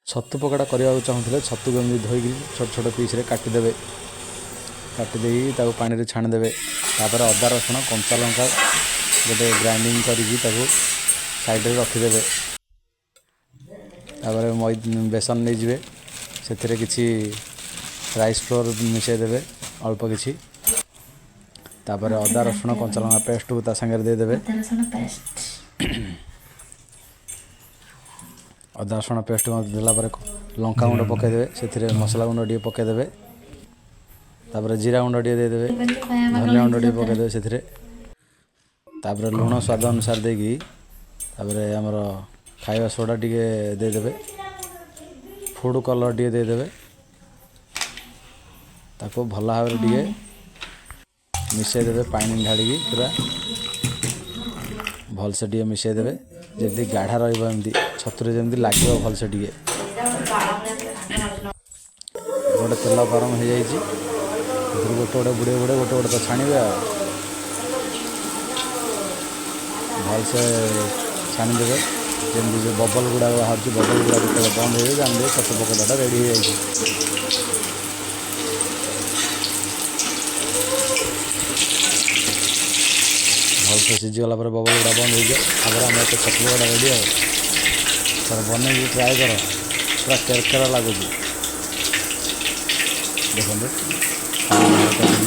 ଛତୁ ପକୋଡ଼ା କରିବାକୁ ଚାହୁଁଥିଲେ ଛତୁକୁ ଏମିତି ଧୋଇକି ଛୋଟ ଛୋଟ ପିସ୍ରେ କାଟିଦେବେ। କାଟିଦେଇକି ତାକୁ ପାଣିରେ ଛାଣିଦେବେ। ତାପରେ ଅଦା, ରସୁଣ, କଞ୍ଚା ଲଙ୍କା ଗୋଟେ ଗ୍ରାଇଣ୍ଡିଙ୍ଗ କରିକି ତାକୁ ସାଇଡ଼ରେ ରଖିଦେବେ। ତାପରେ ବେସନ ନେଇଯିବେ, ସେଥିରେ କିଛି ରାଇସ୍ ଫ୍ଲୋର୍ ମିଶାଇ ଦେବେ ଅଳ୍ପ କିଛି। ତାପରେ ମତେ ଅଦା, ରସୁଣ, ଲାଗେ କଞ୍ଚା ଲଙ୍କା ପେଷ୍ଟକୁ ତା ସାଙ୍ଗରେ ଦେଇଦେବେ। ଅଦା ରସୁଣ ପେଷ୍ଟ। ଅଦା ରସୁଣ ପେଷ୍ଟ ଦେଲା ପରେ ଲଙ୍କା ଗୁଣ୍ଡ ପକାଇଦେବେ, ସେଥିରେ ମସଲା ଗୁଣ୍ଡ ଟିକେ ପକାଇଦେବେ। ତାପରେ ଜିରା ଗୁଣ୍ଡ ଟିକେ ଦେଇଦେବେ। କହିଲି ବାୟା ପାଗଳ ଧନିଆ ଗୁଣ୍ଡ ହେଇଛି ଟିକେ ସତରେ। ପକାଇଦେବେ ସେଥିରେ। ତାପରେ ଲୁଣ ସ୍ୱାଦ ଅନୁସାରେ ଦେଇକି, ତାପରେ ଆମର ଖାଇବା ସୋଡ଼ା ଟିକେ ଦେଇଦେବେ, ଫୁଡ଼୍ କଲର୍ ଟିକେ ଦେଇଦେବେ। ତାକୁ ଭଲ ଭାବରେ ଟିକେ ହଁ। ମିଶାଇ ଦେବେ, ପାଣି ଢାଳିକି ପୁରା ଭଲସେ ଟିକେ ମିଶାଇ ଦେବେ, ଯେମିତି ଗାଢ଼ା ରହିବ, ଏମିତି ଛତୁରେ ଯେମିତି ଲାଗିବ ଭଲସେ ଟିକେ। ଗୋଟେ ତେଲ ଗରମ ହେଇଯାଇଛି, ସେଥିରୁ ଗୋଟେ ଗୋଟେ ବୁଡ଼େଇ ବୁଡ଼େଇ ଗୋଟେ ଗୋଟେ ତ ଛାଣିବେ। ଆଉ ଭଲସେ ଛାଣିଦେବେ, ଯେମିତି ଯେଉଁ ବବଲ୍ ଗୁଡ଼ାକ ବାହାରୁଛି, ବବଲ୍ ଗୁଡ଼ାକ ଯେତେବେଳେ ବନ୍ଦ ହେଇଯିବ, ଜାଣିଦେବେ ଛତୁ ପକୋଡ଼ାଟା ରେଡ଼ି ହେଇଯାଇଛି। ଭଲସେ ସିଝିଗଲା ପରେ ବବଲ୍ ଗୁଡ଼ା ବନ୍ଦ ହେଇଯିବ। ତାପରେ ଆମର ତ ଛତୁ ପକୋଡ଼ା ରେଡ଼ି। ଆଉ ଥରେ ବନେଇକି ଟ୍ରାଏ କର, ପୁରା କେରକେରା ଲାଗୁଛି। ଦେଖନ୍ତୁ, ପାଣି ବାହାର କରିଦେଲି।